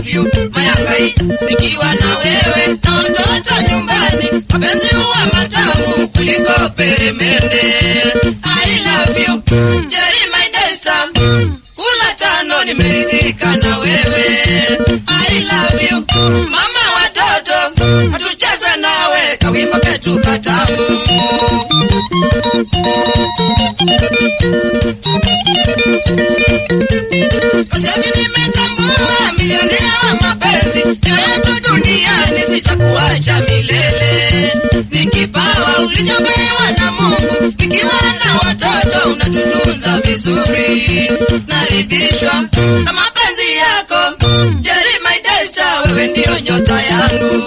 love you mayangai, nikiwa na wewe na watoto nyumbani, mapenzi huwa matamu kuliko peremende. I love you Jerry my desta, kula tano nimeridhika na wewe. I love you mama watoto, hatucheze nawe kawimbo ketu katamu. Kazi nimetambua milionea wa mapenzi, nyoyo duniani sitakuacha milele. Ni kipawa ulichopewa na Mungu, nikiwa na watoto unatutunza vizuri, naridhishwa na mapenzi yako. Jerry my Desta, wewe ndio nyota yangu.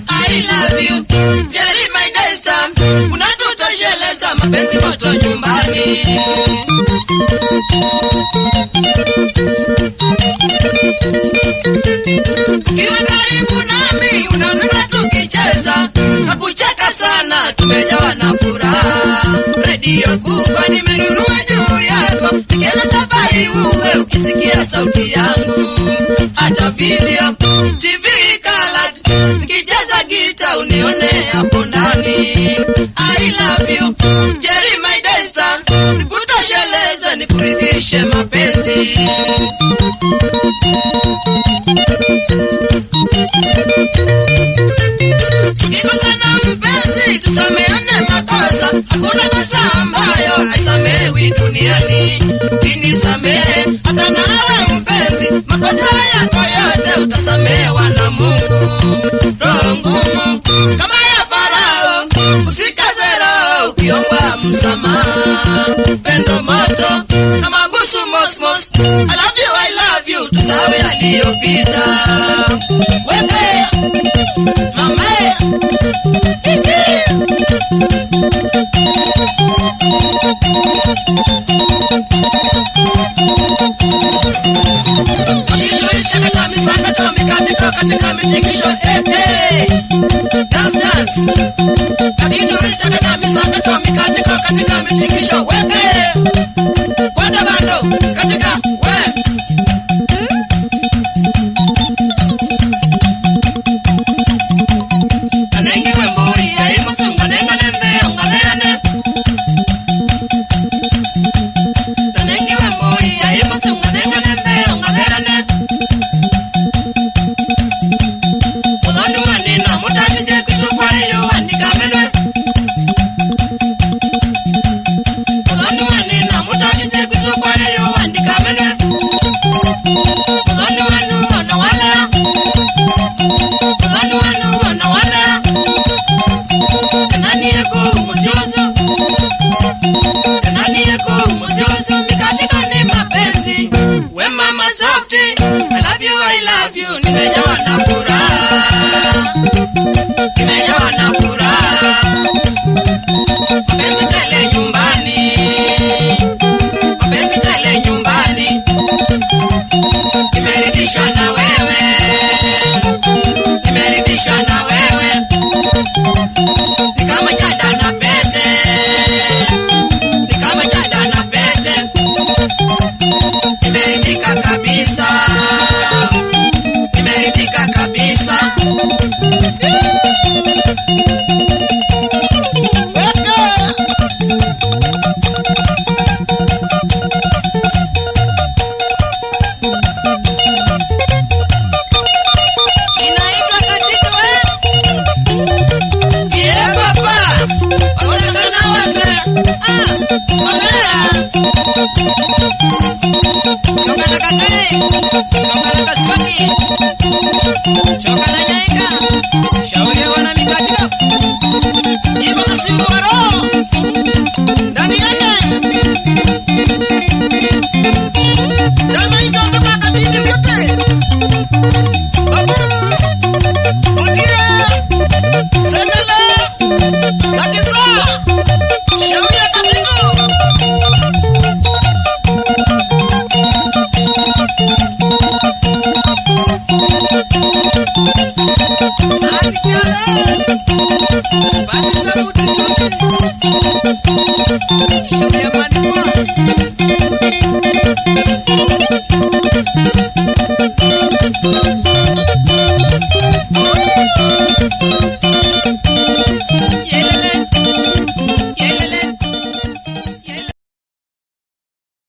I love you Jerry my Desta, unatutosheleza mapenzi moto nyumbani. Ukiwa karibu nami unapenda tukicheza na kucheka sana, tumejawa na furaha. Redio kubwa nimenunua juu yako, nikienda safari uwe ukisikia sauti yangu, hata video TV colored, nikicheza gita unione hapo ndani. I love you Jerry my Desta, nikutosheleze nikuridhishe mapenzi. Tukikosana mpenzi, tusameane makosa. Hakuna kosa ambayo haisamewi duniani. Ukinisamehe hata nawe mpenzi, makosa yako yote utasamehewa na Mungu. Roho ngumu kama ya Farao, usikaze roho ukiomba msamaha. Pendo moto kama busu mosmos, I love you, I love you, tusahau yaliyopita. Wewe mama katika mitingisho eh, eh. Dance, dance. Katika misakato mikatiko katika mitingisho wewe. Kwenda bando katika we. Anenge wemburi ya imusunga nenga nembe onganeane. Anenge wemburi ya imusunga nenga nembe onganeane. Muthoni mwanina mutabisie kwitũkwayo andikamenwe. Muthoni mwanina mutabisie kwitũkwayo andikamenwe. Muthoni wanu ona wala. Muthoni wanu ona wala. Nani yako muziozo? Nani yako muziozo? Mikatika ni mapenzi. We mama softy, I love you, I love you. Nimejawa na furaha. Nimejawa na furaha. Mapenzi tele nyumbani. Mapenzi tele nyumbani. Nimeridhishwa na wewe. Nimeridhishwa na wewe. Ni kama chada na pete. Ni kama chada na pete. Nimeridhika kabisa. Nimeridhika kabisa. Inaitwa katitu eh. Yeah, papa. Wakulingana wase. Ah, wabea. Nukana kakae.